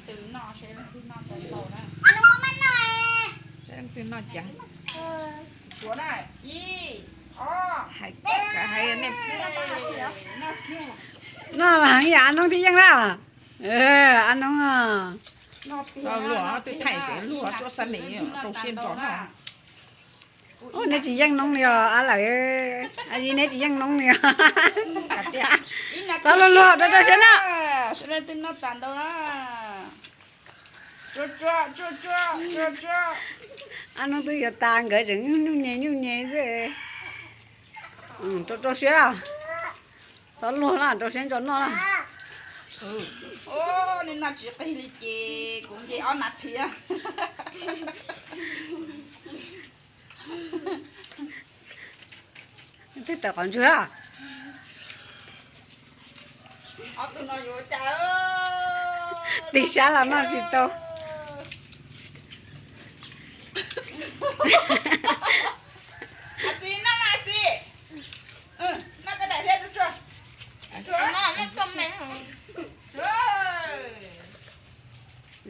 Leej twg noj ceev. Hais, hais nej, noj heev yam a noob thiaj yeej na. A noob, luag twb thaij ces luag tsuab xab nim rau siab ntso noj. Ub, neb tsis yeej noob li os a lawm. Neb tsis yeej noob li os. Txhob luag luag, rau rau siab noj. Sawv daws twb noj tas ntau na. Tsuag tsuag tsuag tsuag tsuag tsuag. A noob twb yuav tas nkawd tseem nyuj nyuj nyem nyuj nyem xwb. Rau rau siab, txhob luag na, rau siab ntso noj na. Nej noj tsis qig li ces kuv nce ob nas this. Twb tawm qhov ntswg. Tig sab los noj tsis tau.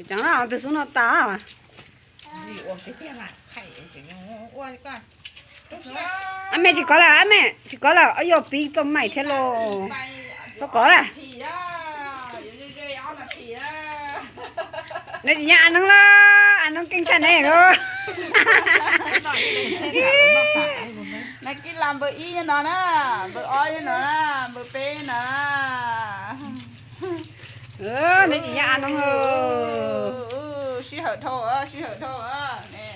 Cov no twg xub no tas. Ab me tsis kov lawm, ab me tsis kov lawm, ob yog pib txoj maim thiab lauj. Txhob kov lawm. Neb tsis nyob a noob lawm, a noob keej tshaj neb lauj. Nws kib las npawb ib nyob no na, npawb ob nyob no na, npawb peb nyob no na. Neb tsis nyob a noob. Sij hawm dhau, sij hawm dhau.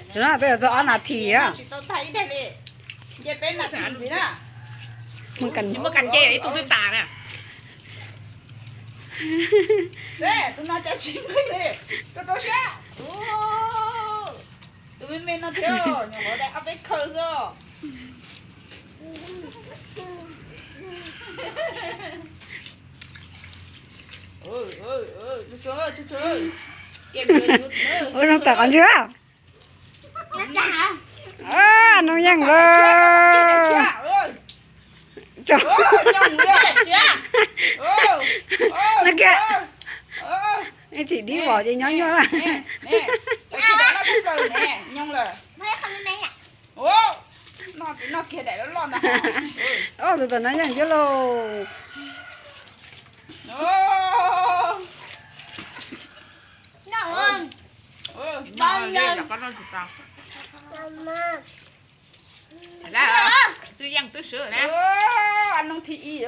Tsis no peb yuav txog ob nas this. Tsis tau tag ib daim li. Nce peb nas this ntxiv na. Tsis muaj kas nce, ib tug twb tas na. Tus no cas tsis nqig li. Rau rau siab. Tus me me no thiab, nyuam qhuav dai ob peb khaw xwb. Ua zoo tawm qhov ntswg. Noob yeej lawm. Kiag, tsis dib vos ces nyob nyuaj. Tus tom no yeej ncaj lauj. Twb yeej twb swb na. A noob thib ib.